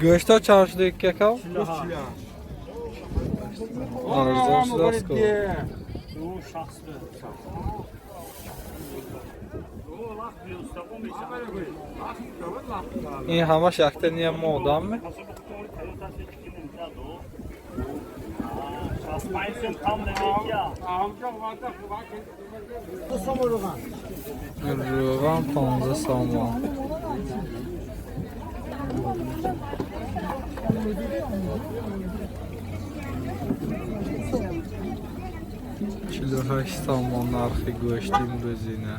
Гӯштҳо чанд шуда, какао? Арзон шудааст ку. Ин ҳамаш якта ния модамме? Рӯған 15 сомон. 48 сомон нархи гӯшти имрӯзина.